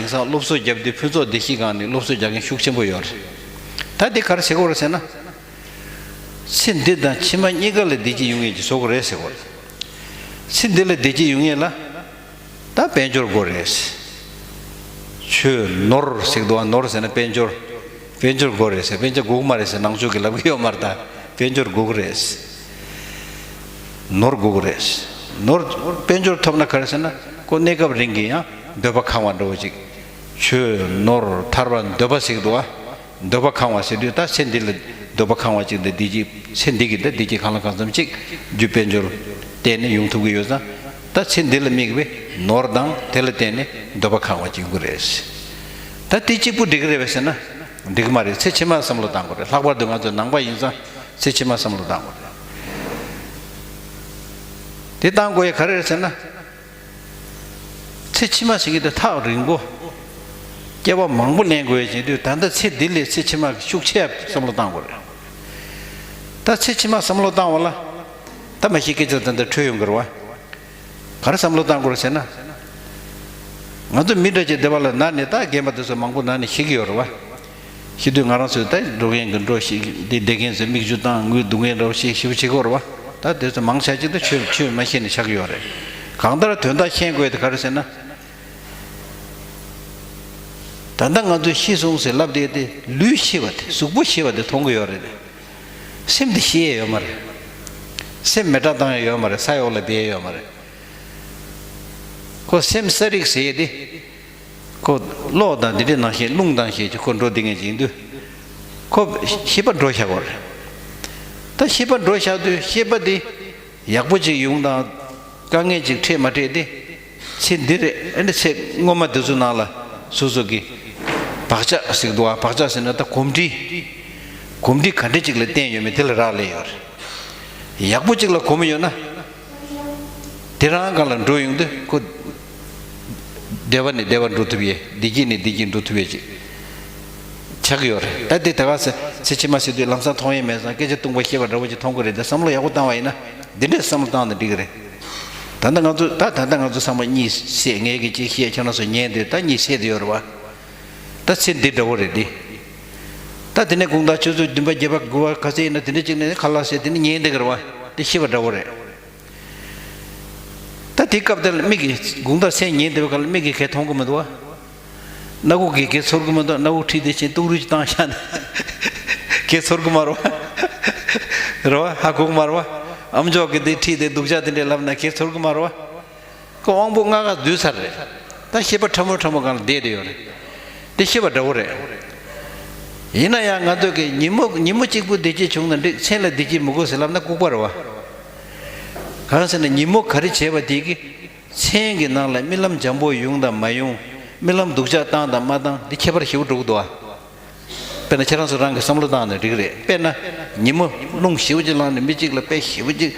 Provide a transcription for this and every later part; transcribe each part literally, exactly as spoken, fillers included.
སང་སློབ་གསོ་རྒྱབ་དུས་ཕུན་ཚོགས་བདེ་སྐྱིད་སྒང་ནས་སློབ་གསོ་རྒྱག་མཁན་ཤུགས་ཆེན་པོ་ཡོད་རེད། ད་འདི་ག་རེ་བྱེད་དགོས་རེད་ཟེར་ན། ཚེ་འདི་དང་ཕྱི་མ་གཉིས་ཀ་ལ་བདེ་སྐྱིད་ཡོང་ཡས་ཀྱི་བཟོ་དགོས་རེད་ཟེར་གོ་རེད། ཚེ་འདི་ལ་བདེ་སྐྱིད་ཡོང་ཡས་ལ། ད་དཔལ་འབྱོར་དགོས་རེད། ཆོས་ནོར་ཟེར་འདུག་བ། ནོར་ཟེར་ན་དཔལ་འབྱོར། དཔལ་འབྱོར་དགོས་རེད་ཟེར། དཔལ་འབྱོར་དགོས་ཀྱི་མ་རེད་ཟེར་ནང་ཆོས་ཀྱིས་ལབ་ཀྱི་ཡོད་མ་རེད། ད་དཔལ་འབྱོར་དགོས་ཀྱི་རེད། ནོར་དགོས་ཀྱི་རེད། ནོར། དཔལ་འབྱོར་ཐོབ་ན་ག་རེ་ཟེར་ན། ཁོ་གནས་སྐབས་རིང་གི་ཡང་འདོད་པ་ཁེངས་པ་འདྲ་བོ་ཅིག་ཆོས་ནོར་ཐར་པ་འདོད་པ་ཟེར་འདུག་བ། འདོད་པ་ཁེངས་པ་ཟེར་དུས་ད་ཚེ་འདི་ལ་འདོད་པ་ཁེངས་པ་ཅིག་འདི་བདེ་སྐྱིད། ཚེ་འདི་གི་འདི་བདེ་སྐྱིད་གང་ལ་གང་འཚམ་ཅིག་རྒྱུ་དཔལ་འབྱོར་བརྟེན་ནས་ཡོང་ཐུབ་ཀྱི་ཡོད་ཙང་། ད་ཚེ་འདི་ལ་དམིགས་པའི་ནོར་དང་དེ་ལ་བརྟེན་ནས་འདོད་པ་ཁེངས་པ་ཅིག་ཡོང་གི་རེད། ད་དེ་གཅིག་པུ་འགྲིག་གི་རེད་པས་ཟེར་ན། འགྲིག་གི་མ་རེད། ཚེ་ཕྱི་མ་བསམ་བློ་བཏང་དགོས་རེད། ལྷག་པར་དུ་ང་ཚོ་ནང་པ་ཡིན་ཙང་ཚེ་ཕྱི་མ་བསམ་བློ་བཏང་དགོས་རེད། དེ་བཏང་དགོས་ཡ་ག་རེ་རེད་ཟེར་ན། ཚེ་ཕྱི་མ་ཟེར་གྱི་དེ་ཐག་རིང་པོ། སྐྱེ་བ་མང་པོ་ལེན་དགོས་ཡ་བྱེད་དུས། ད་ལྟ་ཚེ་འདི་ལས་ཚེ་ཕྱི་མ་ཤུགས་ཆེ་བསམ་བློ་བཏང་དགོས་རེད། ད་ཚེ་ཕྱི་མ་བསམ་བློ་བཏང་བ་ལ། ད་མ་གཞི་སྐད་ཆ་ད་ལྟ་འཕྲོས་ཡོང་གི་རེད་བ། ག་རེ་བསམ་བློ་བཏང་དགོས་རེད་ཟེར་ན། ང་ཚོ་མི་འདྲ་ཅིག་སྡེ་བ་ལ་ན་ནས། ད་རྒན་པ་དེ་ཚོ་མང་པོ་ན་ནས་ཤི་གི་ཡོད་རེད་བ། ཤི་དུས་ང་རང་ཚོས་ད་འགྲོ་མཁན་གྱི་འགྲོ་ཞིག་འདི་བསྡད་མཁན་ཚོས་མིག་ཆུ་བཏང་། ངུས་སྡུག་བསྔལ་འདྲ་བོ་ཞིག་ཞེ་པོ་བྱེད་ཀྱི་ཡོད་རེད་བ། ད་དེ་ཚོ་མང་ཆ་ཅིག་ད་ཆོས་ཆོས་མ་ཤེས་ནས་ཆགས་ཀྱི་ཡོད་རེད། གང་ལྟར་དོན་དག་ཤེས་དགོས་དེ་ག་རེ་ཟེར་ན། ད་ལྟ་ང་ཚོས་ཤི་སོང་ཟེར་ལབ་བསྡད་དེ། ལུས་ཤི་བ་དེ། གཟུགས་པོ་ཤི་བ་དེ་མཐོང་གི་ཡོད་རེད། སེམས་དེ་ཤི་ཡས་ཡོད་མ་རེད། སེམས་མེ་སྲེག་བཏང་ཡས་ཡོད་མ་རེད། ས་འོག་ལ་སྦས་ཡས་ཡོད་མ་རེད། ཁོ་སེམས་གསོ་རིག་ཟེར་ཡས་དེ། ཁོ་གློག་དང་འདི་འདྲའི་ནང་བཞིན། རླུང་དང་བཞིན་གྱི་ཁོ་འགྲོ་བསྡད་མཁན་ཅིག་ཡིན་དུས། ཁོ་ཤེས་པ་འགྲོ་བཞག་གི་ཡོད་རེད། ད་ཤེས་པ་འགྲོ་བཞག་དུས་ཤེས་པ་དེ་ཡག་པོ་ཅིག་ཡོང་དང་དཀའ་ངལ་ཅིག་འཕྲད་མ་འཕྲད་དེ། ཚེ་འདི་རེད། ཨ་ནི་ཚེ་སྔོན་མ་དེ་ཚོ་ནང་ལ་སོ་སོ་གི་བག་ཆགས་ཟེར་གྱི་འདུག་བ། བག་ཆགས་ཟེར་ན་ད་གོམས་འདྲིས། གོམས་འདྲིས་ག་འདྲ་ཅིག་ལ་བརྟེན་ཡོད་མེད་དེ་ལ་རག་ལས་ཡོད་རེད། ཡག་པོ་ཅིག་ལ་གོམས་ཡོད་ན། དེ་རང་སྒང་ལ་འགྲོ་ཡོང་དུས་ཁོ་བདེ་བ་ནས་བདེ་བར་འགྲོ་ཐུབ་ཡས། བདེ་སྐྱིད་ནས་བདེ་སྐྱིད་འགྲོ་ཐུབ་ཡས་ཅིག་ཆགས་ཀྱི་ཡོད་རེད། ད་དེ་ད་ག་ཚེ་ཚེ་ཕྱི་མ་ཟེར་དུས་ལམ་སང་མཐོང་ཡས་མེད་ཙང་སྐད་ཆ་སྟོང་པ་བཤད་པ་འདྲ་བོ་ཅིག་མཐོང་གི་རེད། དེ་བསམ་བློ་ཡག་པོ་བཏང་བ་ཡིན་ན། འདི་འདྲས་བསམ་བློ་བཏང་ན་འགྲིག་གི་རེད། ད་ལྟ་ང་ཚོ་ད་ད་ལྟ་ང་ཚོ་ཚང་མ་གཉིད་སད། ངས་ཀྱི་ཅིག་བཤད། ཁྱེད་རང་ཚོ་ཉན་དུས་ད་གཉིད་སད་དུ་ཡོད་རེད་བ། ད་ཚེ་འདི་འདྲ་བོ་རེད་འདི། ད་དེ་ནས་དགོང་དག་ཆུ་ཚོད་བདུན་པ་བརྒྱད་པ་དགུ་པ་ག་ཚོད་ཡིན་ན་དེ་འདྲ་ཅིག་ནས་ཁ་ལག་བཟས། དེ་ནས་ཉལ་བསྡད་ཀྱི་རེད་བ། དེ་ཤི་བ་འདྲ་བོ་རེད། ད་དེ་སྐབས་དེ་ལ་མིག་གིས་དགོང་དག་མཚན་ཉལ་བསྡད་པའི་སྐབས་ལ་མིག་གིས་གས་མཐོང་གི་མི་འདུག་བ། སྣ་ཁུག་གིས་གས་ཚོར་གི་མི་འདུག་སྣ་ཁུག་ཁྲིད་དེ་ཕྱིན་ཏུག་རུས་ཅིག་བཏང་བཞག་ནས་གས་ཚོར་གི་མ་རེད་བ། རེད་བ། ཧ་གོ་གི་མ་རེད་བ། ཨམ་ཅོག་གིས་དེ་ཁྲིད་དེ་སྡུག་ཅག་དེ་འདྲས་ལབ་ན་གས་ཚོར་གི་མ་རེད་བ། ཁོ་དབང་པོ་ལྔ་ཀ་སྡུད་ཚར་རེད། ད་ཤེས་པ་ཕྲ་མོ་ཕྲ་མོ་སྒང་ལ་བསྡད་དེ་ཡོད་རེད། དེ་ཤེས་པ་འདྲ་བོ་རེད། ཡིན་ན་ཡང་ང་ཚོ་གིས་ཉིན་མོ་ཉིན་མོ་གཅིག་པུ་བདེ་སྐྱིད་བྱུང་ན་འགྲིག་མཚན་ལ་བདེ་སྐྱིད་མི་དགོས་ཟེར་ལབ་ན་ལྐུགས་པ་རེད་བ། གང་ཟེར་ན་ཉིན་མོ་ག་རེ་བྱས་པ་དེ་གིས་མཚན་གྱི་ནང་ལ་རྨི་ལམ་འཇམ་པོ་ཡོང་དང་མ་ཡོང་། རྨི་ལམ་སྡུག་ཅག་བཏང་དང་མ་བཏང་། འདི་ཁྱད་པར་ཞེ་པོ་འགྲོ་གི་འདུག་བ། དཔེར་ན་ཁྱེད་རང་ཚོ་རང་གིས་བསམ་བློ་བཏང་ན་འགྲིག་རེད། དཔེར་ན་ཉིན་མོ་རླུང་ཞེ་པོ་ཅིག་ལངས་ནས་མི་གཅིག་ལ་དཔེ་ཞེ་པོ་ཅིག་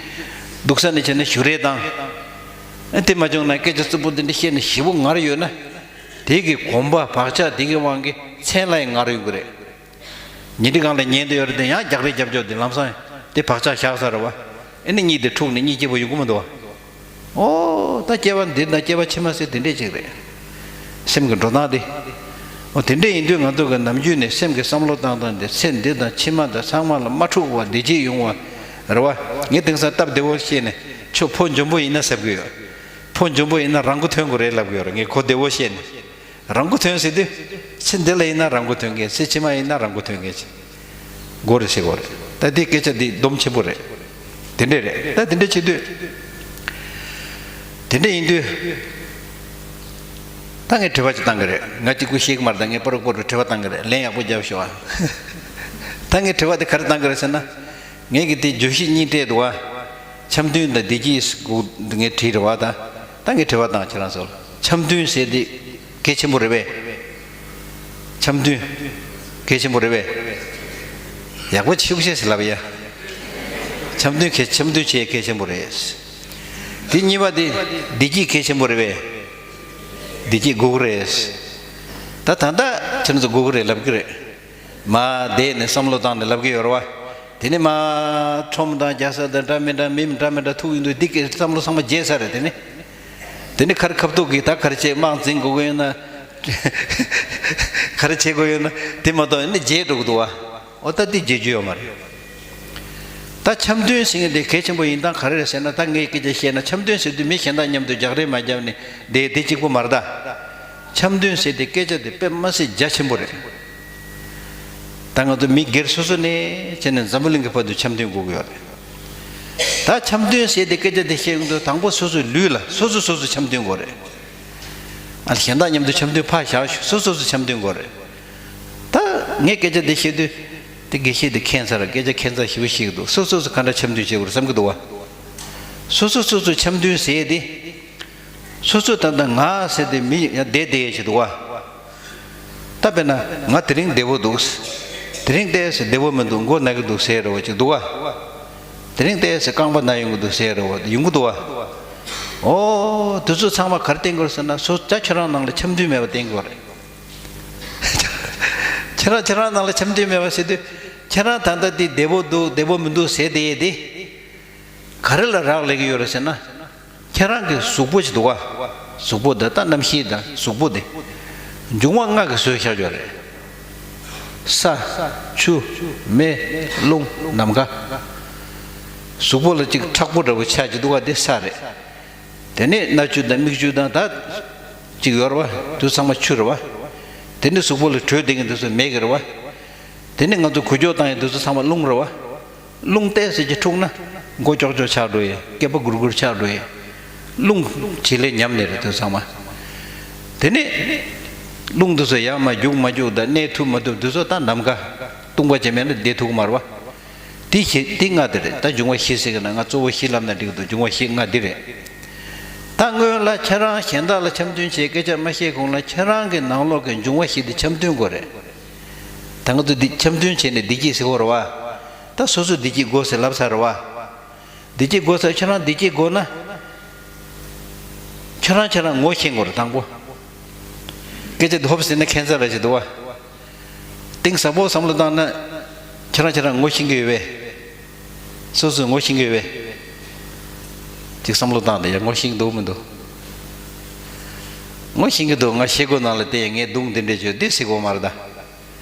སྡུག་ས་ནས་བྱས་ན་གཞུ་རེས་བཏང་། ཨ་དེ་མ་བྱུང་ན་སྐད་ཆ་རྩུབ་པོ་འདི་འདྲ་བཤད་ནས་ཞེ་པོ་ངར་ཡོད་ན། དེ་གི་གོམས་པ་བག་ཆགས་དེ་གི་དབང་གིས་མཚན་ལ་ཡང་ངར་ཡོང་གི་རེད། ཉིན་དེ་གང་ལ་ཉན་དུ་ཡོད་རེད་དེ་ཡང་རྒྱག་རེས་རྒྱབ་ཆོག་དེ་ལམ་སང་དེ་བག་ཆགས་བཞག་ས་རེད་བ། ཨེ་ནི་གཉིད་དེ་འཁྲུགས་ནས་གཉིད་སྐྱིད་པོ་ཡོང་གི་མི་འདུག་བ། ཨོ་ད་སྐྱེ་བ་འདི་དང་སྐྱེ་བ་ཕྱི་མ་ཟེར་དེ་འདྲས་ཅིག་རེད། སེམས་ཀྱི་འགྲོ་སྟངས་དེ། ཨོ་དེ་འདྲས་ཡིན་དུས་ང་ཚོ་གི་ནམ་རྒྱུན་ནས་སེམས་ཀྱི་བསམ་བློ་བཏང་སྟངས་དེ་ཚེ་འདི་དང་ཕྱི་མ་དང་ཚང་མ་ལ་མ་འཁྲུག་པ་བདེ་སྐྱིད་ཡོང་བ་རེད་བ། ངས་དེང་སང་སྟབས་བདེ་བོ་བཤད་ནས་ཁྱོད་ཕོ་འཇོན་པོ་ཡིན་ན་ཟེར་གི་ཡོད། ཕོ་འཇོན་པོ་ཡིན་ན་རང་མགོ་ཐོན་དགོས་རེད་ལབ་གི་ཡོད་རེད། ངས་གོ་བདེ་བོ་བཤད་ནས། རང་མགོ་ཐོན་ཟེར་དུས། ཚེ་འདི་ལ་ཡིན་ན་རང་མགོ་ཐོན་མཁན། ཚེ་ཕྱི་མ་ཡིན་ན་རང་མགོ་ཐོན་མཁན་ཞིག་དགོས་རེད་ཟེར་གོ་རེད། ད་འདི་སྐད་ཆ་འདི་སྡོམ་ཆེན་པོ་རེད། དེ་འདྲས་རེད། ད་དེ་འདྲས་བྱེད་དུས། དེ་འདྲས་ཡིན་དུས། ད་ངས་དྲི་བ་ཅིག་བཏང་གི་རེད། ང་གཅིག་པུ་ཤེས་ཀྱི་མ་རེད། ད་ངས་པ་རུ་པ་རུ་དྲི་བ་བཏང་གི་རེད། ལན་ཡག་པོ་རྒྱབ་ཤོག་ཨ། ད་ངས་དྲི་བ་དེ་ག་རེ་བཏང་གི་རེད་ཟེར་ན། ངས་ཀྱི་དེ་བརྗོད་གཞི་གཉིས་སྤྲད་འདུག་བ། འཆམ་མཐུན་དང་བདེ་སྐྱིད་སྒུག་ངས་བྲིས་རེད་བ། ད་ད་ངས་དྲི་བ་བཏང་། ཁྱེད་རང་ཚོ་ལ་འཆམ་མཐུན་ཟེར་དེ་གལ་ཆེན་པོ་རེད་པས། འཆམ་མཐུན་གལ་ཆེན་པོ་རེད་པས། ཡག་པོ་ཤུགས་ཆེ་ཟེར་ལབ་ཡ། འཆམ་མཐུན་གལ་འཆམ་མཐུན་བྱེད་གལ་ཆེན་པོ་རེད། དེ་གཉིས་པ་དེ་བདེ་སྐྱིད་གལ་ཆེན་པོ་རེད་པས། བདེ་སྐྱིད་དགོས་ཀྱི་རེད། ད་ད་ལྟ་ཁྱེད་རང་ཚོ་དགོས་ཀྱི་རེད་ལབ་ཀྱི་རེད། མ་བསྡད་ནས་བསམ་བློ་བཏང་ནས་ལབ་ཀྱི་ཡོད་རེད་བ། དེ་ནས་མ་ཁྲོམ་དང་རྒྱལ་ས་དང་འདྲ་མི་འདྲ་མི་འདྲ་མི་འདྲ་ཐུག་ཡོང་དུས་འདི་གའི་བསམ་བློ་ཚང་མ་བརྗེད་ས་རེད། དེ་ནས་དེ་ནས་ཁར་ཁ་ཐུག་གིས་ད་ག་རེ་བྱེད། དམག་འཛིང་དགོས་ཀྱི་ཡོད་ན། ག་རེ་བྱེད་དགོས་ཡོད་ན་དེ་མ་གཏོགས་ནི་བརྗེད་འགྲོ་གི་འདུག་བ། འོ་ད་དེ་བརྗེད་རྒྱུ་ཡོད་མ་རེད། ད་འཆམ་མཐུན་ཟེར་མཁན་དེ་གལ་ཆེན་པོ་ཡིན་སྟངས་ག་རེ་རེད་ཟེར་ན། ད་ངས་སྐད་ཆ་བཤད་ན། འཆམ་མཐུན་ཟེར་དུས་མི་གཞན་དག་མཉམ་དུ་རྒྱག་རེས་མ་བརྒྱབ་ནས་བསྡད་དེ་གཅིག་པོ་མ་རེད་ད། འཆམ་མཐུན་ཟེར་དེ་སྐད་ཆ་དེ་དཔེ་མ་སྲིད་རྒྱ་ཆེན་པོ་རེད། ད་ང་ཚོ་མི་སྒེར་སོ་སོ་ནས་བྱས་ནས་འཛམ་བུ་གླིང་གི་བར་དུ་འཆམ་མཐུན་དགོས་ཀྱི་ཡོད་རེད། ད་འཆམ་མཐུན་ཟེར་དེ་སྐད་ཆ་དེ་བཤད་ཡོང་དུས་དང་པོ་སོ་སོའི་ལུས་ལ་སོ་སོ་སོ་སོ་འཆམ་མཐུན་དགོས་རེད། ཨ། གཞན་དག་མཉམ་དུ་འཆམ་མཐུན་ཕར་བཞག་ཤོག་སོ་སོ་སོ་འཆམ་མཐུན་དགོས་རེད། ད་ངས་སྐད་ཆ་འདི་བཤད་དུས་དེ་དགེ་བཤེས་དེ་མཁྱེན་ཚར། སྐད་ཆ་ཁྱད་མཚར་ཞེ་པོ་བཤད་ཀྱི་འདུག་སོ་སོ་སོ་ག་འདྲ་འཆམ་མཐུན་བྱེད་དགོས་རེད་བསམ་གྱི་འདུག་བ། སོ་སོ་སོ་སོ་འཆམ་མཐུན་ཟེར་དེ། སོ་སོ་ད་ལྟ་ང་ཟེར་དེ་མི་ཡ་བསྡད་བསྡད་ཡས་ཞིག་འདུག་བ། ད་དཔེར་ན་ང་དེ་རིང་བདེ་པོ་འདུག་དེ་རིང་ཏོག་ཙམ་བདེ་པོ་མི་འདུག་མགོ་ན་གི་འདུག་ཟེར་རེ་བ་ཅིག་འདུག་བ། དེ་རིང་ཏོག་ཙམ་རྐང་པ་ན་ཡོང་གི་འདུག་ཟེར་རེ་བ་ཡོང་གི་འདུག་བ། ཨོ། དེ་ཚོ་ཚང་མ་ག་རེ་བསྟན་དགོས་ཟེར་ན། སོ་ད་ཁྱོད་རང་ནང་ལ་འཆམ་མཐུན་མེད་པ་བསྟན་དགོས་རེད། ཁྱེད་རང་ཁྱེད་རང་ནང་ལ་འཆམ་མཐུན་མེད་པ་ཟེར་དུས། ཁྱེད་རང་ད་ལྟ་འདི་བདེ་པོ་འདུག་བདེ་པོ་མི་འདུག་ཟེར་དེ་དེ། ག་རེ་ལ་རག་ལས་ཀྱི་ཡོད་རེད་ཟེར་ན། ཁྱེད་རང་གི་གཟུགས་པོ་ཅིག་འདུག་ག་གཟུགས་པོ་འདི་ད་རྣམ་ཤེས་དང་གཟུགས་པོ་འདི། འབྱུང་བ་ལྔ་གིས་བཟོས་བཞག་ཡོད་རེད། ས། ཆུ། མེ། རླུང་། ནམ་མཁའ། གཟུགས་པོ་ལ་ཅིག་མཁྲེགས་པོ་འདྲ་བོ་ཆགས་ཀྱི་འདུག་ག་དེ་ས་རེད། དེ་ནས་སྣ་ཆུ་དང་མིག་ཆུ་དང་ད་ཅིག་ཡོད་རེད་བ། དེ་ཚང་མ་ཆུ་རེད་བ། དེ་ནས་གཟུགས་པོ་ལ་དྲོད་ལྡན་གྱི་དེ་ཚོ་མེ་གི་རེད་བ། དེ་ནས་ང་ཚོ་འགུལ་སྐྱོད་བཏང་ཡས་དེ་ཚོ་ཚང་མ་རླུང་རེད་བ། རླུང་ཏོག་ཙམ་ཅིག་འཁྲུགས་ན་མགོ་ཀྱོག་ཀྱོག་ཆགས་འགྲོ་ཡས། སྐེད་པ་སྒུར་སྒུར་ཆགས་འགྲོ་ཡས། རླུང་བྱེད་ལས་ཉམས་ནས་རེད་དེ་ཚང་མ། དེ་ནས་རླུང་དེ་ཚོ་ཡར་མར་རྒྱུག་མ་རྒྱུག་དང་གནས་ཐུབ་མ་ཐུབ་དེ་ཚོ་ད་ནམ་མཁའ། སྟོང་པ་ཅིག་མེད་ན་བསྡད་ཐུབ་ཀྱི་མ་རེད་བ། དེ་བཞི་དེ་ལྔ་དེ་རེད། ད་འབྱུང་བ་བཞི་ཟེར་གི་ན་ང་གཙོ་བོ་བཞི་ལབ་ན་འགྲིག་གི་འདུག་འབྱུང་བ་བཞི་ལྔ་འདི་རེད། ད་སྔོན་ལ་ཁྱེད་རང་གཞན་དག་ལ་འཆམ་མཐུན་བྱེད་སྐད་ཆ་མ་བཤད་གོང་ལ་ཁྱེད་རང་གི་ནང་ལོགས་ཀྱི་འབྱུང་བ་བཞི་དེ་འཆམ་མཐུན་དགོས་རེད། ད་ང་ཚོ་འདི་འཆམ་མཐུན་བྱས་ནས་བདེ་སྐྱིད་ཟེར་གོ་རེད་བ། ད་སོ་སོ་བདེ་སྐྱིད་དགོས་ཟེར་ལབ་ཚར་རེད་བ། བདེ་སྐྱིད་དགོས་ཟེར། ཁྱེད་རང་བདེ་སྐྱིད་དགོས་ན། ཁྱེད་རང་ཁྱེད་རང་ངོ་ཤེས་དགོས་རེད་དང་པོ། སྐད་ཆ་འདི་ཧོབ་ཟེར་ན་ཁྱད་མཚར་ར་ཞིག་འདུག་བ། གཏིང་ཟབ་པོ་བསམ་བློ་བཏང་ན། ཁྱེད་རང་ཁྱེད་རང་ངོ་ཤེས་ཀྱི་ཡོད་པས། སོ་སོས་ངོ་ཤེས་ཀྱི་ཡོད་པས། ཅིག་བསམ་བློ་བཏང་དེ་ཡ་ངོ་ཤེས་ཀྱི་འདུག་མི་འདུག་ངོ་ཤེས་ཀྱི་འདུག་ང་ཤེལ་སྒོ་ནང་ལ་བལྟས་ངས་མདུང་འདི་འདྲས་བྱོས་འདི་ཟེར་གོ་མ་རེད་ད།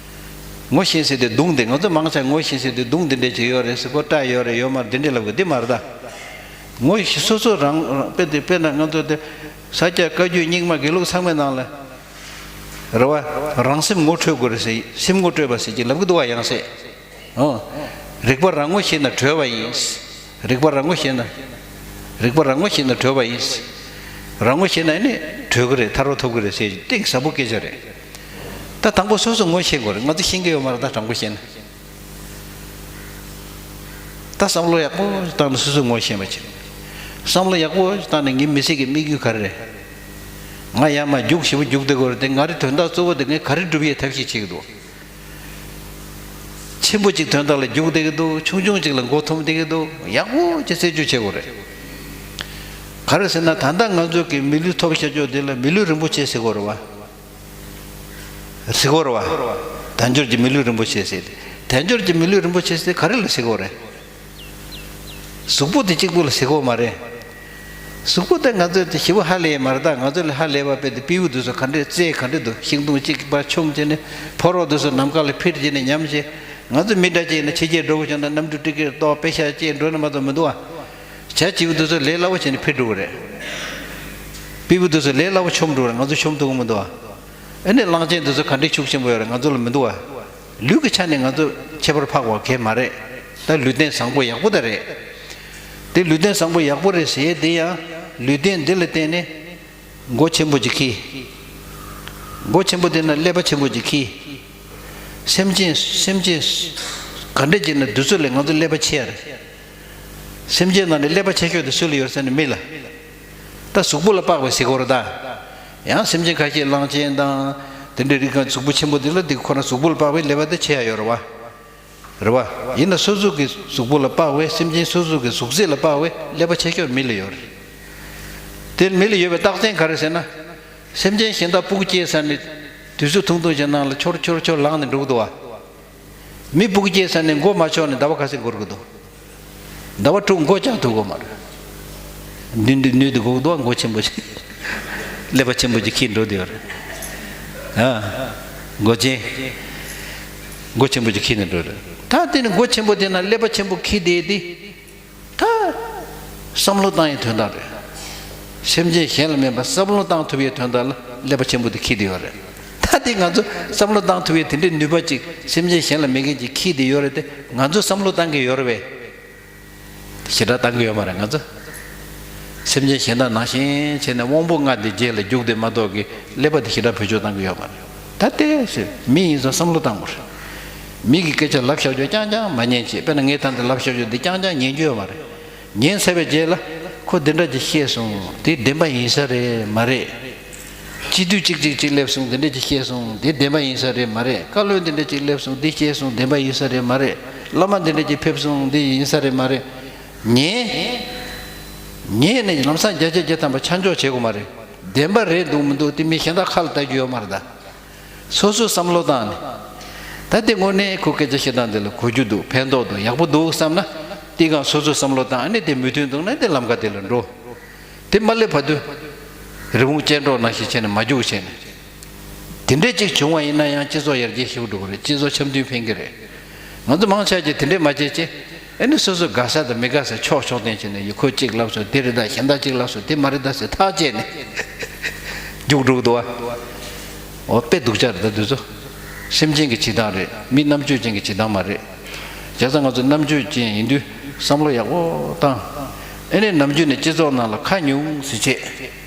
ངོ་ཤེས་ཟེར་དུས་མདུང་དེ་ང་ཚོ་མང་ཆེ་ངོ་ཤེས་ཟེར་དུས་མདུང་འདི་འདྲས་ཅིག་ཡོད་རེད་ཟེར་གོ། སྐྲ་ཡོད་རེད་ཡོད་མ་རེད་འདི་འདྲས་ལབ་གི་འདི་མ་རེད་ད། ངོ་ཤེས་སོ་སོ་རང་རང་དཔེ་དེ་དཔེར་ན་ང་ཚོ་དེ་ས་སྐྱ་བཀའ་བརྒྱུད་རྙིང་མ་དགེ་ལུགས་ཚང་མའི་ནང་ལ། རེད་བ། རང་སེམས་ངོ་འཕྲོད་དགོས་རེད་ཟེར། སེམས་ངོ་སྤྲོད་པ་ཟེར་གྱི་ལབ་གི་འདུག་བ་ཡང་སེ། ཨོ། རིག་པ་རང་ངོ་ཤེས་ན་གྲོལ་བ་ཡིན། རིག་པ་རང་ངོ་ཤེས་ན། རིག་པ་རང་ངོ་ཤེས་ན་གྲོལ་བ་ཡིན། རང་ངོ་ཤེས་ན་ནི་གྲོལ་གི་རེད། ཐར་པ་ཐོབ་གི་རེད་ཟེར་གཏིང་ཟབ་པོ་སྐད་ཆ་རེད། ད་དང་པོ་སོ་སོ་ངོ་ཤེས་དགོས་རེད། ང་ཚོ་ཤེས་ཀྱི་ཡོད་མ་རེད་ད་དྲང་པོ་བཤད་ན། ད་བསམ་བློ་ཡག་པོ་བཏང་ནས་སོ་སོ་ངོ་ཤེས་པ་བྱེད། བསམ་བློ་ཡག་པོ་བཏང་ནས་ངའི་མི་ཚེ་གི་དམིགས་ཡུལ་ག་རེ་རེད། ང་ཡར་མར་རྒྱུག་ཞེ་པོ་རྒྱུག་བསྡད་དགོས་རེད་དེ། ང་རའི་དོན་དག་གཙོ་བོ་དེ་ངས་ག་རེ་སྒྲུབ་ཡས་ཐབས་ཤེས་བྱེད་ཀྱི་འདུག་ཆེན་པོ་གཅིག་དོན་དག་ལ་རྒྱུག་བསྡད་ཀྱི་འདུག་ཆུང་ཆུང་གཅིག་ལ་མགོ་འཐོམས་བསྡད་ཀྱི་འདུག་ཡག་པོ་ཅིག་རྩད་གཅོད་བྱེད་དགོས་རེད། ག་རེ་ཟེར་ན་ད་ལྟ་ང་ཚོ་གི་མི་ལུས་ཐོབ་ཤར་ཕྱོགས་འདི་ལ་མི་ལུས་རིན་པོ་ཆེ་ཟེར་གོ་རེད་བ། ཟེར་གོ་རེད་བ། དལ་འབྱོར་གྱི་མི་ལུས་རིན་པོ་ཆེ་ཟེར་ཏེ། དལ་འབྱོར་གྱི་མི་ལུས་རིན་པོ་ཆེ་ཟེར་ག་རེ་ལ་ཟེར་གོ་རེད། གཟུགས་པོ་དེ་གཅིག་པུ་ལ་ཟེར་གོ་མ་རེད། གཟུགས་པོ་དེ་ང་ཚོས་དེ་ཞེ་པོ་ཧ་ལས་མ་རེད་ད། ང་ཚོ་ལ་ཧ་ལས་པ་དཔེ་དེ་སྤྲེའུ་དེ་ཚོ་ག་འདྲས་རྩལ་ག་འདྲས་འདུག་ཤིང་སྡོང་གཅིག་པ་མཆོངས་བྱས་ནས་ཕོ་རོག་དེ་ཚོ་ནམ་མཁའ་ལ་འཕུར་བྱས་ནས་ཉམས་བྱས། ང་ཚོ་མི་འདྲ་ཅིག་ཡིན་ན་ཕྱི་རྒྱལ་འགྲོ་དགོས་བྱུང་ན་གནམ་གྲུ་ཊི་ཀེ་ཊི་གཏོང་པེ་ཤ་བཅད་འགྲོ་ནི་མ་གཏོགས་མི་འདུག་ཨ། བྱ་བྱིའུ་དེ་ཚོ་ལས་སླ་བོ་བྱས་ནས་འཕུར་འགྲོ་གི་རེད། སྤྲེའུ་དེ་ཚོ་ལས་སླ་བོ་མཆོངས་འགྲོ་གི་རེད། ང་ཚོ་མཆོངས་ཐུབ་ཀྱི་མི་འདུག་ཨ། ཨ་ནི་གླང་ཆེན་དེ་ཚོ་ག་འདྲའི་ཤུགས་ཆེན་པོ་ཡོད་རེད། ང་ཚོ་ལ་མི་འདུག་ཨ། ལུས་ཀྱི་ཆ་ནས་ང་ཚོ་ཁྱད་པར་འཕགས་པ་གང་ཡང་མ་རེད། ད་ལུས་རྟེན་བཟང་པོ་ཡག་པོ་ད་རེད། དེ་ལུས་རྟེན་བཟང་པོ་ཡག་པོ་རེད་ཟེར་དེ་ཡང་ལུས་རྟེན་འདི་ལ་བརྟེན་ནས་མགོ་ཆེན་པོ་ཅིག་འཁྱེར། མགོ་ཆེན་པོ་དེ་ན་ཀླད་པ་ཆེན་པོ་ཅིག་འཁྱེར། སེམས་ཅན་སེམས་ཅན་ག་འདྲས་ཅིག་ན་དུས་ཚོད་ལས་ང་ཚོ་ཀླད་པ་ཆེ་ཡ་རེད། སེམས་ཅན་ནང་ནས་ཀླད་པ་ཆེ་ཤོས་དེ་སུ་ལ་ཡོད་ཟེར་ན་མི་ལ། ད་གཟུགས་པོ་ལ་དཔག་པའི་ཟེར་གོ་རེད་ད། ཡང་སེམས་ཅན་ཁ་ཤས་གླང་ཆེན་དང་དེ་འདྲའི་རིགས་གང་གཟུགས་པོ་ཆེན་པོ་དེ་ལ་དེ་ཁོ་ན་གཟུགས་པོ་ལ་དཔག་པའི་ཀླད་པ་དེ་ཆེ་ཡ་ཡོད་རེད་བ། རེད་བ། ཡིན་ན་སོ་སོ་གི་གཟུགས་པོ་ལ་དཔག་པའི་སེམས་ཅན་སོ་སོ་གི་གཟུགས་ཚད་ལ་དཔག་པའི་ཀླད་པ་ཆེ་ཤོས་མི་ལ་ཡོད་རེད། དེ་མི་ལ་ཡོད་པའི་རྟགས་མཚན་ག་རེ་ཟེར་ན། སེམས་ཅན་གཞན་དག་སྤུ་གུ་སྐྱེས་ཚར་ནས་དུས་ཚོད་ཐུང་ཐུང་ཞིག་ནང་ལ་འཆོར་འཆོར་འཆོར་ལངས་ནས་འགྲོ་གི་འདུག་བ། མི་སྤུ་གུ་སྐྱེས་ཚར་ནས་མགོ་མ་ཆོག་ནས་ཟླ་བ་ཁ་ཤས་འགོར་གི་འདུག་ཟླ་བ་དྲུག་མགོ་བཅག་ཐུབ་གོ་མ་རེད། མདུན་དུ་སྣོད་དུ་འགོག་འདུག་མགོ་ཆེན་པོ་ཞིག་ཀླད་པ་ཆེན་པོ་ཅིག་འཁྱེར་འགྲོ་བསྡད་ཡོད་རེད། ཨ། མགོ་ཅན། མགོ་ཆེན་པོ་ཅིག་འཁྱེར་ནས་འགྲོ་རེད། ད་དེ་ནི་མགོ་ཆེན་པོ་དེ་ན་ཀླད་པ་ཆེན་པོ་འཁྱེར་བསྡད་དེ། ད་བསམ་བློ་བཏང་ཡའི་དོན་དག་རེད། སེམས་ཅན་གཞན་ལ་མེད་པར་བསམ་བློ་བཏང་ཐུབ་པའི་དོན་དག་ལ་ཀླད་པ་ཆེན་པོ་དེ་འཁྱེར་བསྡད་ཡོད་རེད། ད་དེ་ང་ཚོ་བསམ་བློ་བཏང་ཐུབ་པའི་དེ་འདྲའི་ནུས་པ་ཅིག་སེམས་ཅན་གཞན་ལ་མེད་མཁན་ཅིག་འཁྱེར་བསྡད་ཡོད་རེད་དེ། ང་ཚོས་བསམ་བློ་བཏང་གི་ཡོད་རེད་པས། ཞེ་དྲག་བཏང་གི་ཡོད་མ་རེད་ང་ཚོ། སེམས་ཅན་གཞན་དག་ནང་བཞིན་བྱས་ནས་དབང་པོ་ལྔ་དེ་རྗེས་ལ་རྒྱུག་དེ་མ་གཏོགས་ཀྱི་ཀླད་པ་དེ་ཞེ་དྲག་བེད་སྤྱོད་བཏང་གི་ཡོད་མ་རེད། ད་ལྟའི་ཕྱིར་མི་ཡིན་ཙང་བསམ་བློ་བཏང་དགོས་རེད། མི་གི་སྐད་ཆ་ལབ་བཞག་རྒྱུ་རྐྱང་རྐྱང་མ་ཉན་བྱས། དཔེར་ན་ངས་ད་འདི་ལབ་བཞག་རྒྱུ་འདི་རྐྱང་རྐྱང་ཉན་རྒྱུ་ཡོད་མ་རེད། ཉན་ཚར་བའི་རྗེས་ལ་ཁོ་འདི་འདྲ་ཅིག་བཤད་སོང་། དེ་བདེན་པ་ཡིན་ས་རེད་མ་རེད། སྤྱི་འཐུས་གཅིག་གཅིག་གཅིག་སླེབས་སོང་། འདི་འདྲ་ཅིག་བཤད་སོང་། འདི་བདེན་པ་ཡིན་ས་རེད་མ་རེད། བཀའ་བློན་འདི་འདྲ་ཅིག་སླེབས་སོང་། འདི་བཤད་སོང་། བདེན་པ་ཡིན་ས་རེད་མ་རེད། བླ་མ་འདི་འདྲ་ཅིག་ཕེབས་སོང་། འདི་ཡིན་ས་རེད་མ་རེད། ཉན། ཉན་ནས་ལམ་སང་བརྒྱ་ཆ་བརྒྱ་ཐམ་པ་ཆ་འཇོག་བྱེད་དགོས་མ་རེད། བདེན་པ་རེད་འདུག་མི་འདུག་དེ་མི་གཞན་དག་ཁ་ལ་ལྟ་རྒྱུ་ཡོད་མ་རེད་ད། སོ་སོས་བསམ་བློ་བཏང་ནས། ད་དེ་དངོས་གནས་ཁོ་སྐད་ཆ་བཤད་སྟངས་དེ་ལ་གོ་རྒྱུ་འདུག་ཕན་ཐོགས་འདུག་ཡག་པོ་འདུག་བསམ་ན། དེ་གང་སོ་སོས་བསམ་བློ་བཏང་ནས་དེ་མོས་མཐུན་འདུག་ན་དེ་ལམ་ཁ་དེ་ལ་འགྲོ། དེ་མ་སླེབས་བར་དུ། རི་བོང་ཅལ་འདྲོགས་ནང་བཞིན་བྱས་ནས་མ་རྒྱུག་བྱས་ནས། དེ་འདྲས་ཅིག་བྱུང་བ་ཡིན་ན་ཡང་སྤྱི་ཚོགས་ཡར་རྒྱས་ཞེ་པོ་འགྲོ་གི་རེད། སྤྱི་ཚོགས་འཆམ་མཐུན་ཕན་གི་རེད། ང་ཚོ་མང་ཆེ་ཅིག་དེ་འདྲས་མ་བྱེད་ཅེས། ཨེ་ནི་སོ་སོ་དགའ་ས་དང་མི་དགའ་ས་ཕྱོགས་ཕྱོགས་བསྟན་བྱས་ནས་ཡི་ཁོ་གཅིག་ལབ་སོང་དེ་རེད་ད། གཞན་དག་གཅིག་ལབ་སོང་དེ་མ་རེད་ད་ཟེར་ཐག་བཅད་ནས་རྒྱུགས་འགྲོ་གི་འདུག་བ། འོ་དཔེ་སྡུག་ཅག་རེད་ད་དེ་ཚོ། སེམས་ཅན་གྱི་བྱེད་སྟངས་རེད། མི་རྣམ་དཔྱོད་ཅན་གྱི་བྱེད་སྟངས་མ་རེད། བྱས་ཙང་ང་ཚོ་རྣམ་དཔྱོད་ཅན་ཡིན་དུས་བསམ་བློ་ཡག་པོ་བཏང་། ཨེ་ནི་ནམ་རྒྱུན་ནས་སྤྱི་ཚོགས་ནང་ལ་ཁ་ཉུང་ཟེར་བྱས།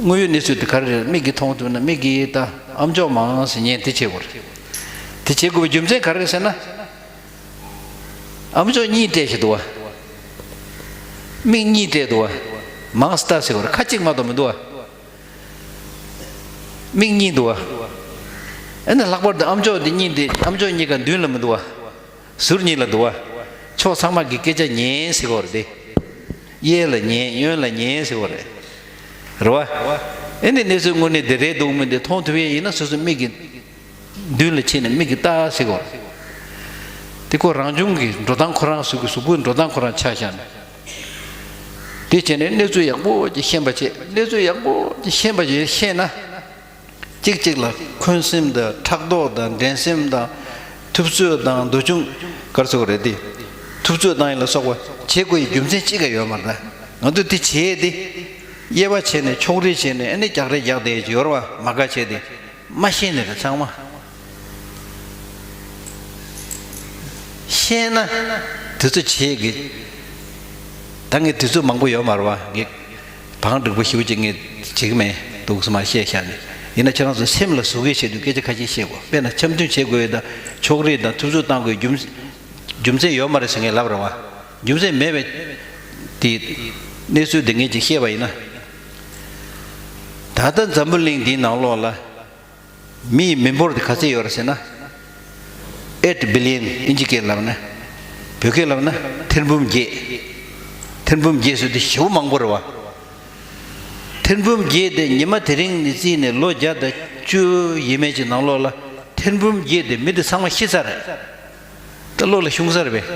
དངོས་ཡོད་གནས་ཚུལ་དེ་ག་རེ་རེད། མིག་གིས་མཐོང་ཐུབ་ན་མིག་གིས་ད་ཨམ་ཅོག་མང་ཟེར་ཉན་དེ་བྱེད་དགོས་རེད། དེ་བྱེད་དགོས་པའི་རྒྱུ་མཚན་ག་རེ་རེད་ཟེར་ན། ཨམ་ཅོག་གཉིས་སྤྲད་ཞིག་འདུག་བ། མིག་གཉིས་སྤྲད་འདུག་བ། མང་སྟ་ཟེར་བར་ཁ་གཅིག་མ་གཏོགས་མི་འདུག་བ། མིག་གཉིས་འདུག་བ། ཨ་ནི་ལྷག་པར་དུ་ཨམ་ཅོག་འདི་གཉིས་འདི་ཨམ་ཅོག་གཉིས་ཀ་མདུན་ལ་མི་འདུག་བ། ཟུར་གཉིས་ལ་འདུག་བ། ཕྱོགས་ཚང་མ་གི་སྐད་ཆ་ཉན་ཟེར་བར་དེ། གཡས་ལ་ཉན་གཡོན་ལ་ཉན་ཟེར་བ་རེད། རེད་བ། ཨ་ནི་གནས་ཚུལ་དངོས་གནས་འདི་རེད་འདུག་མི་འདི་མཐོང་ཐུབ་ཡས་ཡིན་ན་སོ་སོ་མིག་གི་མདུན་ལ་ཕྱིན་ནས་མིག་གིས་ལྟ་ཟེར་གོ། དེ་ཁོ་རང་བྱུང་གི་འགྲོ་སྟངས་ཁོ་རང་གཟུགས་ཀྱི་གཟུགས་པོའི་འགྲོ་སྟངས་ཁོ་རང་ཆ་བཞག་ནས། དེ་བྱས་ནས་གནས་ཚུལ་ཡག་པོ་ཅིག་ཤེས་པ་བྱེད། གནས་ཚུལ་ཡག་པོ་ཅིག་ཤེས་པ་ཅིག་ཤེས་ན། གཅིག་གཅིག་ལ་འཁོན་སེམས་དང་ཕྲག་དོག་དང་འགྲན་སེམས་དང་། ཐུབ་ཚོད་དང་འདོད་ཆུང་གར་སོགས་རེད་དེ། ཐུབ་ཚོད་བཏང་ཡིན་ལ་སོགས་པ་བྱེད་དགོས་ཡི་རྒྱུ་མཚན་གཅིག་ཀ་ཡོད་མ་རེད་ད། ང་ཚོ་དེ་བྱས་ཏེ། དབྱེ་བ་ཕྱེ་ནས་ཕྱོགས་རིས་བྱས་ནས་ཨ་ནི་རྒྱག་རེས་རྒྱག་བསྡད་ཀྱི་ཡོད་རེད་བ། མ་དགའ་བྱས་ཏེ། མ་ཤེས་ནས་རེད་ཚང་མ། ཤེས་ན་དུས་ཚོད་བྱེད་ཀྱི། ད་ངས་དུས་ཚོད་མང་པོ་ཡོད་མ་རེད་བ། ངས་བང་སྒྲིག་པོ་ཞེ་པོ་ཅིག་ངས་བྱེད་ཀྱི་མེད་འདུག་སེ་མར་བཤད་བཞག་ནས། ཡིན་ན་ཁྱེད་རང་ཚོ་སེམས་ལ་ཟུག་གི་བྱེད་དུས་སྐད་ཆ་ཁ་ཤས་བཤད་དགོས། དཔེར་ན་འཆམ་མཐུན་བྱེད་དགོས་ཡོད་ད་ཕྱོགས་རིས་དང་ཐུབ་ཚོད་བཏང་དགོས་རྒྱུ་རྒྱུ་མཚན་ཡོད་མ་རེད་ཟེར་ངས་ལབ་རེད་བ། རྒྱུ་མཚན་མེད་པའི་དེ་གནས་ཚུལ་དེ་ངས་ཅིག་བཤད་པ་ཡིན་ན། ད་ལྟ་འཛམ་བུ་གླིང་འདིའི་ནང་ལོགས་ལ། མི་ཡི་མི་འབོར་དེ་ག་ཚད་ཡོད་རེད་ཟེར་ན། eight billion ཨིན་ཇི་སྐད་ལབ་ན། བོད་སྐད་ལབ་ན་ཐེར་འབུམ་བརྒྱད། ཐེར་འབུམ་བརྒྱད་ཟེར་དུས་ཞེ་པོ་མང་པོ་རེད་བ། ཐེར་འབུམ་བརྒྱད་དེ་ཉི་མ་དེ་རིང་ནས་བརྩིས་ནས་ལོ་བརྒྱ་དང་བཅུ་ཡས་མས་ཀྱི་ནང་ལོགས་ལ་ཐེར་འབུམ་བརྒྱད་དེ་མི་དེ་ཚང་མ་ཤི་ཚར་རེད། ད་བློ་ལ་ཤོང་ས་རེད་པས།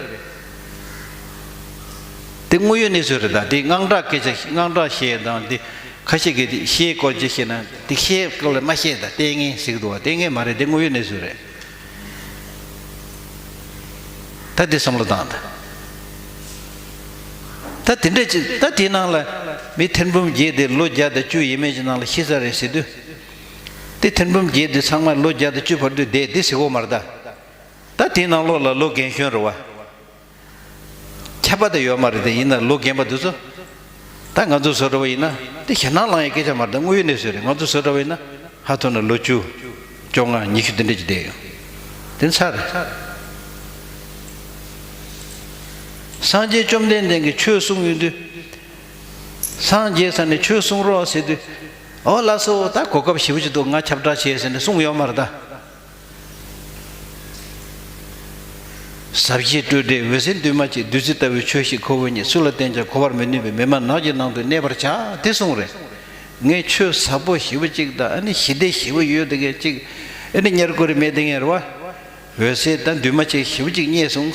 དེ་དངོས་ཡོད་གནས་ཚུལ་རེད་ད། དེ་དངངས་སྐྲག་སྐད་ཆ་དངངས་སྐྲག་བཤད་དང་དེ་ཁ་ཤས་ཀྱིས་དེ་བཤད་སྐོར་ཅིག་བཤད་ན་དེ་བཤད་སྐོར་ལ་མ་བཤད་ད་ལྟས་ངན་ཟེར་གི་འདུག་བ། ལྟས་ངན་མ་རེད། དེ་དངོས་ཡོད་གནས་ཚུལ་རེད། ད་དེ་བསམ་བློ་བཏང་ད། ད་དེ་འདྲ་ཅིག་ད་དེའི་ནང་ལ་མི་ཐེར་འབུམ་བརྒྱད་དེ་ལོ་བརྒྱ་དང་བཅུ་ཡས་མས་ཀྱི་ནང་ལ་ཤི་ས་རེད་ཟེར་དུས། དེ་ཐེར་འབུམ་བརྒྱད་དེ་ཚང་མ་ལོ་བརྒྱ་དང་བཅུ་བར་དུ་བསྡད་དེ་ཟེར་གོ་མ་རེད་ད། ད་དེའི་ནང་ལོགས་ལ་ལོ་རྒན་གཞོན་རེད་བ། ཁྱབ་པ་དེ་ཡོད་མ་རེད་དེ། ཡིན་ན་ལོ་རྒན་པ་དེ་ཚོ། ད་ང་ཚོ་བཟོ་འདྲ་བ་ཡིན་ན་དེ་ཞེད་སྣང་ལངས་ཡའི་སྐད་ཆ་མ་རེད། ད་དངོས་ཡོད་གནས་ཚུལ་རེད། ང་ཚོ་བཟོ་འདྲ་བ་ཡིན་ན་ཧ་ཐོ་ན་ལོ་བཅུ། བཅོ་ལྔ་ཉི་ཤུ་དེ་འདྲ་ཅིག་བསྡད་ཡོད། དེ་ཚར་རེད། སངས་རྒྱས་བཅོམ་ལྡན་འདས་ཀྱིས་ཆོས་གསུངས་ཡོང་དུས། སངས་རྒྱས་ས་ནས་ཆོས་གསུང་རོགས་ཟེར་དུས། ཨོ་ལགས་སོ། ད་གོ་སྐབས་ཞེ་པོ་ཅིག་འདུག་ང་ཁྱབ་བསྒྲགས་བྱས་ཟེར་ནས་གསུངས་ཡོད་མ་རེད་ད། ཟབ་ཞི་སྤྲོས་བྲལ་འོད་གསལ་འདུས་མ་བྱས། བདུད་རྩི་ལྟ་བུའི་ཆོས་ཤིག་ཁོ་བོས་རྙེད། སུ་ལ་བསྟན་ཀྱང་གོ་བར་མི་ནུས་པས། མི་སྨྲ་ནགས་ཀྱི་ནང་དུ་གནས་པར་བྱ། དེ་གསུངས་རེད། ངས་ཆོས་ཟབ་པོ་ཞེ་པོ་ཅིག་དང་ཨ་ནི་ཞི་བདེ་ཞེ་པོ་ཡོད་དེ་གས་ཅིག་ཨ་ནི་གཉེར་དགོས་རེད་མེད་དེ་ངས་རེད་བ། འོད་གསལ་དང་འདུས་མ་བྱས་ཞེ་པོ་ཅིག་རྙེད་སོང་།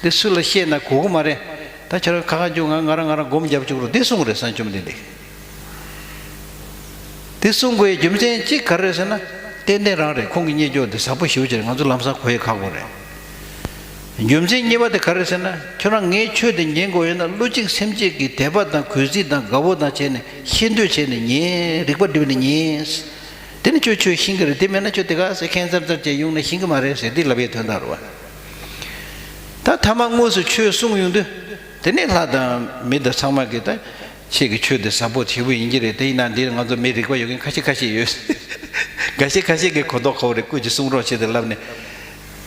དེ་སུ་ལ་བཤད་ན་གོ་གི་མ་རེད། ད་ཁྱེད་རང་ཁ་ཁ་རྒྱུག་ང་ང་རང་ང་རང་སྒོམ་རྒྱབ་བཅུག་རོགས་དེ་གསུངས་རེད། སངས་བཅོམ་ལྡན་འདས། དེ་གསུང་དགོས་རྒྱུ་མཚན་གཅིག་ག་རེ་ཟེར་ན། ཏན་ཏན་རང་རེད། ཁོང་གི་རྙེད་འཇོག་དེ་ཟབ་པོ་ཞེ་པོ་ཅིག་རེད། ང་ཚོ་ལམ་སང་གོ་ཡས་ཁག་པོ་རེད། རྒྱུ་མཚན་གཉིས་པ་དེ་ག་རེ་ཟེར་ན། ཁྱོད་རང་ངའི་ཆོས་དེ་ཉན་དགོས་ཡོད་ན། བློ་གཅིག་སེམས་གཅིག་གིས་དད་པ་དང་གུས་བརྩི་དང་དགའ་བོ་དང་བྱས་ནས་ཤེས་འདོད་བྱས་ནས་ཉན། རིག་པ་བསྒྲིམས་ནས་ཉན། དེ་ནི་ཁྱོད་ཆོས་ཤེས་ཀྱི་རེད། དེ་མེད་ན་ཁྱོད་དེ་ག་ཟེ་ཁེན་ཙར་ཙར་བྱས་ཡོང་ན་ཤེས་ཀྱི་མ་རེད་ཟེར། དེ་ལབ་ཡས་དོན་དག་རེད་བ། ད་ཐ་མ་དངོས་སུ་ཆོས་གསུང་ཡོང་དུས། དེ་ནས་ལྷ་དང་མི་དང་ཚང་མ་གིས་ད་ཁྱེད་ཀྱི་ཆོས་དེ་ཟབ་པོ་ཞེ་པོ་ཡིན་གྱི་རེད། དེ་ཡིན་ན་འདིར་ང་ཚོ་མི་རིག་པ་ཡོད་མཁན་ཁ་ཤས་ཁ་ཤས་ཡོད། འགའ་ཤས་ཁ་ཤས་ཀྱིས་གོ་རྟོགས་ཁ་བོ་རེད། སྐུ་མཁྱེན་གསུང་རོགས་བྱེད་དེ་ལབ་ནས་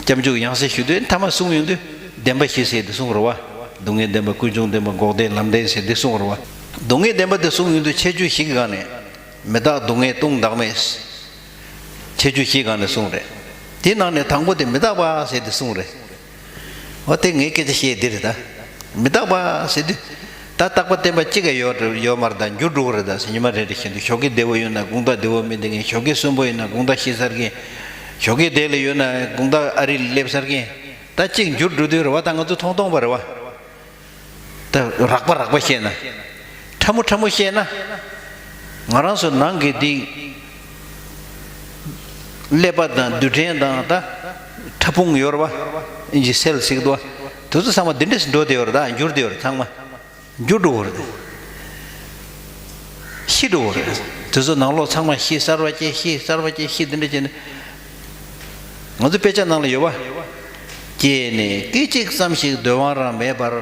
སྐྱབས་འཇུག་ཡང་སེ་ཞུ་དུས། ཐ་མ་གསུང་ཡོང་དུས་བདེན་པ་བཞི་ཟེར་དེ་གསུང་རོགས་བ། སྡུག་བསྔལ་བདེན་པ། ཀུན་འབྱུང་བདེན་པ། འགོག་བདེན། ལམ་བདེན་ཟེར་དེ་གསུང་རོགས་བ། སྡུག་བསྔལ་བདེན་པ་དེ་གསུང་ཡོང་དུས་ཁྱད་ཆོས་བཞི་གི་སྒང་ནས། མི་རྟག་སྡུག་བསྔལ་སྟོང་བདག་མེད། ཁྱད་ཆོས་བཞིའི་སྒང་ནས་གསུངས་རེད། དེའི་ནང་ནས་དང་པོ་དེ་མི་རྟག་པ་ཟེར་དེ་གསུངས་རེད། འོ་དེ་ངའི་སྐད་ཆ་བཤད་འདི་རེད་ད། མི་རྟག་པ་ཟེར་དུས། ད་རྟག་པ་བརྟན་པ་གཅིག་ཀྱང་ཡོད་ཡོད་མ་རེད། ད་འགྱུར་འགྲོ་གི་རེད། ད་ཟེར་ཉི་མ་རེ་རེ་བཞིན་དུ་ཞོགས་ཀས་བདེ་བོ་ཡོད་ན་དགོང་དག་བདེ་བོ་མི་བདེ་མཁན། ཞོགས་ཀས་གསོན་པོ་ཡོད་ན་དགོང་དག་ཤི་ཚར་མཁན། ཞོགས་ཀས་བདེ་ལ་ཡོད་ན་དགོང་དག་ཨ་རི་ལ་སླེབས་ཚར་མཁན། ད་གཅིག་འགྱུར་འགྲོ་དུས་རེད་བ། ད་ང་ཚོ་མཐོང་མཐོང་པ་རེད་བ། ད་རགས་པ་རགས་པ་བཤད་ན། ཕྲ་མོ་ཕྲ་མོ་བཤད་ན། ང་རང་ཚོ་ནང་གི་འདི་ཀླད་པ་དང་རྡུལ་ཕྲན་དང་ད་ཕྲ་ཕུང་ཡོད་རེད་བ། ཨིན་ཇི་སེལ་ཟེར་གི་འདུག་བ། དེ་ཚོ་ཚང་མ་འདི་འདྲས་སུ་འགྲོ་བསྡད་ཡོད་རེད། ད་འགྱུར་བསྡད་ཡོད་རེད། ཚང་མ་འགྱུར་འགྲོ་གི་རེད། ཤི་འགྲོ་གི་རེད། དེ་ཚོ་ནང་ལོགས་ཚང་མ་ཤི། གསར་བ་སྐྱེ། ཤི། གསར་བ་སྐྱེ། ཤི། འདི་འདྲས་བྱས་ནས། ང་ཚོ་དཔེ་ཆ་ནང་ལ་ཡོད་བ། སྐྱེས་ནས་སྐད་ཅིག་ཙམ་ཞིག་སྡོད་དབང་རང་མེད་པར།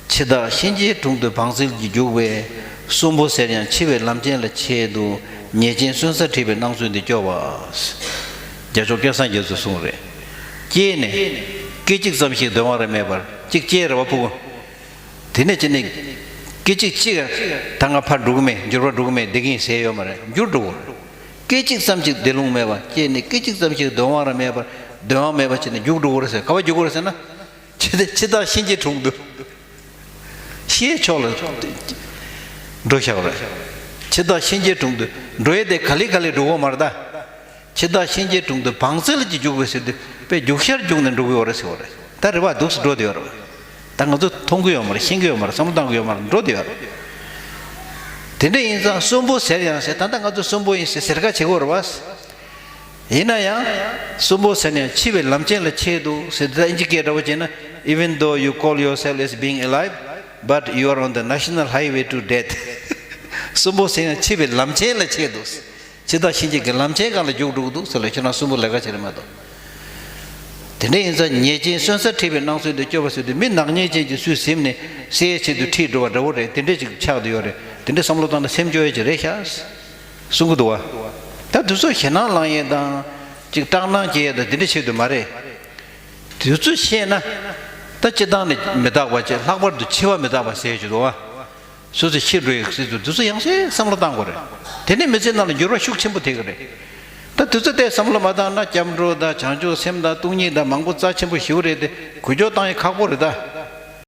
འཆི་བདག་གཤིན་རྗེའི་དྲུང་དུ་བང་རྩལ་གྱིས་རྒྱུག་པའི། གསོན་པོ་ཟེར་ཡང་འཆི་བའི་ལམ་ཆེན་ལ་ཆེད་དུ། ཉེས་ཅན་གསོན་སར་ཁྲིད་པའི་སྣང་ཚུལ་འདི་སྐྱོ་བ། རྒྱལ་མཆོག་སྐལ་བཟང་རྒྱ་མཚོས་གསུངས་རེད། སྐྱེས་ནས་སྐད་ཅིག་ཙམ་ཞིག་སྡོད་དབང་རང་མེད་པར། གཅིག་སྐྱེས་རེད་བ་ཕྲུ་གུ། དེ་ནས་ཅི་ནས་སྐད་ཅིག་གཅིག་ད་ང་ཕར་འགྲོ་གི་མེད། འགྱུར་བ་འགྲོ་གི་མེད། བསྡད་ཀྱི་ཡིན་ཟེར་ཡོད་མ་རེད། འགྱུར་འགྲོ་གི་རེད། སྐད་ཅིག་ཙམ་ཞིག་བདེ་ལོང་མེད་པ། སྐྱེས་ནས་སྐད་ཅིག་ཙམ་ཞིག་སྡོད་དབང་རང་མེད་པར། སྡོད་དབང་མེད་པ་བྱས་ནས་རྒྱུག་འགྲོ་གི་རེད་ཟེར། ག་པར་རྒྱུག་གི་རེད་ཟེར་ན། འཆི་འཆི་བདག་གཤིན་རྗེའི་དྲུང་དུ། ཤི་བའི་ཕྱོགས་ལ་འགྲོ་བཞག་རེད། འཆི་བདག་གཤིན་རྗེའི་དྲུང་དུ་འགྲོ་ཡས་དེ་ག་ལེ་ག་ལེ་འགྲོ་གི་མ་རེད་ད། འཆི་བདག་གཤིན་རྗེའི་དྲུང་དུ་བང་རྩལ་གྱིས་རྒྱུག་པའི་ཟེར་དུས་དཔེ་རྒྱུག་ཤར་རྒྱུག་ནས་འགྲོ་གི་ཡོད་རེད་ཟེར་བ་རེད། ད་རེ་བ་འདུག་སེ་འགྲོ་བསྡད་ཡོད་རེད། ད་ང་ཚོ་མཐོང་གི་ཡོད་མ་རེད། ཤེས་ཀྱི་ཡོད་མ་རེད། བསམ་བློ་བཏང་གི་ཡོད་མ་རེད། འགྲོ་བསྡད་ཡོད་རེད། དེ་འདྲ་ཡིན་ཙང་གསོན་པོ་ཟེར་ཡང་ཟེར། ད་ལྟ་ང་ཚོ་གསོན་པོ་ཡིན་ཟེར་ཟེར་ཁ་བྱེད་ཀྱི་ཡོད་རེད་བ། ཡིན་ན་ཡང་། གསོན་པོ་ཟེར་ན་ཡང་འཆི་བའི་ལམ་ཆེན་ལ་ཆེད་དུ་ཟེར། ད་ཨིན་ཇི་སྐད་འདྲ་བོ་བྱས་ན། Even though you call yourself as being alive, but you are on the national highway to death. གསོན་པོ་ཟེར་ཡང་འཆི་བའི་ལམ་ཆེན་ལ་ཆེད་དུ། འཆི་བདག་གཤིན་རྗེ་གི་ལམ་ཆེན་སྒང་ལ་རྒྱུག་འགྲོ་གི་འདུག་ཟེར་ལ། ཁྱེད་རང་གསོན་པོ་ལས་ཀ་བྱེད་རེད་མ་གཏོགས། དེ་འདྲ་ཡིན་ཙང་ཉེས་ཅན་གསོན་སར་ཁྲིད་པའི་སྣང་ཚུལ་འདི་སྐྱོ་བ་ཟེར་དུས། མི་ནག་ཉེས་ཅན་གྱིས་སུས་ཟིན་ནས་བསད་ཡས་ཆེད་དུ་ཁྲིད་འགྲོ་བ་འདྲ་བོ་རེད། དེ་འདྲས་ཅིག་ཆགས་བསྡད་ཡོད་རེད། དེ་འདྲས་བསམ་བློ་བཏང་ན་སེམས་སྐྱོ་ཡས་ཅིག་རེད་ཤག། གསུང་གི་འདུག་བ། ད་དུས་ཚོད་ཞེད་སྣང་ལངས་ཡས་དང་། ཅིག་སྐྲག་སྣང་སྐྱེ་ཡས་དང་། དེ་འདྲ་ཆེད་དུ་མ་རེད། དུས་ཚོད་ཤེས་ན། ད་སྤྱིར་བཏང་ནས་མི་རྟག་པ་བྱས། ལྷག་པར་དུ་འཆི་བ་མི་རྟག་པ་ཟེར་གྱི་འདུག་བ། སོ་སོ་ཤི་འགྲོ་ཡི་ཟེར་དུས་དུས་ཚོད་ཡང་སེ་བསམ་བློ་བཏང་དགོས་རེད། དེ་ནས་མི་ཚེ་ནང་ལ་འགྱུར་བ་ཤུགས་ཆེན་པོ་ཐེབས་ཀྱི་རེད། ད་དུས་ཚོད་དེ་བསམ་བློ་མ་བཏང་ན་སྐྱབས་འགྲོ་དང་བྱང་ཆུབ་སེམས་དང་སྟོང་ཉིད་དང་མང་པོ་རྩ་ཆེན་པོ་ཞེ་པོ་རེད་དེ། འགུལ་སྐྱོད་བཏང་ཡི་ཁག་པོ་རེད་ད།